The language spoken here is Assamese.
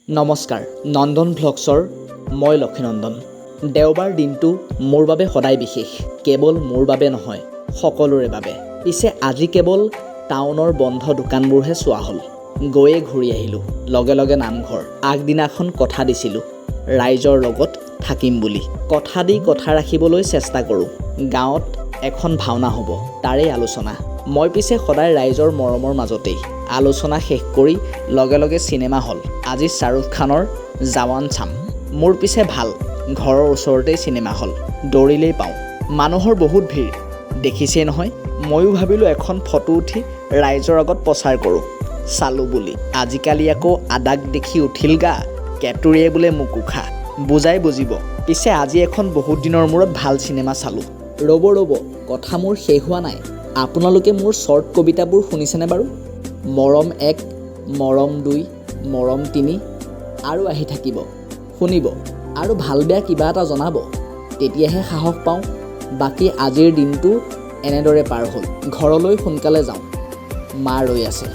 নমস্কাৰ, নন্দন ভ্লগছৰ মই লক্ষীনন্দন। দেওবাৰ দিনটো মোৰ বাবে সদায় বিশেষ। কেৱল মোৰ বাবে নহয়, সকলোৰে বাবে। পিছে আজি কেৱল টাউনৰ বন্ধ দোকানবোৰহে চোৱা হ'ল। গৈয়ে ঘূৰি আহিলোঁ লগে লগে নামঘৰ। আগদিনাখন কথা দিছিলোঁ ৰাইজৰ লগত থাকিম বুলি। কথা দি কথা ৰাখিবলৈ চেষ্টা কৰোঁ। গাঁৱত এখন ভাওনা হ'ব, তাৰেই আলোচনা। মই পিছে সদায় ৰাইজৰ মৰমৰ মাজতেই। আলোচনা শেষ কৰি লগে লগে চিনেমা হল। আজি শ্বাহৰুখ খানৰ জাৱান চাম। মোৰ পিছে ভাল, ঘৰৰ ওচৰতেই চিনেমা হল, দৌৰিলেই পাওঁ। মানুহৰ বহুত ভিৰ দেখিছেই নহয়। ময়ো ভাবিলোঁ এখন ফটো উঠি ৰাইজৰ আগত প্ৰচাৰ কৰোঁ চালোঁ বুলি। আজিকালি আকৌ আদাক দেখি উঠিল গা, কেঁতুৰিয়ে বোলে মোকো খা। বুজাই বুজিব। পিছে আজি এখন বহুত দিনৰ মূৰত ভাল চিনেমা চালোঁ। ৰ'ব ৰ'ব, কথা মোৰ শেষ হোৱা নাই। আপোনালোকে মোৰ শ্বৰ্ট কবিতাবোৰ শুনিছেনে বাৰু? মৰম এক, মৰম দুই, মৰম তিনি আৰু আহি থাকিব। শুনিব আৰু ভাল বেয়া কিবা এটা জনাব, তেতিয়াহে সাহস পাওঁ। বাকী আজিৰ দিনটো এনেদৰে পাৰ হ'ল। ঘৰলৈ সোনকালে যাওঁ, মা ৰৈ আছে।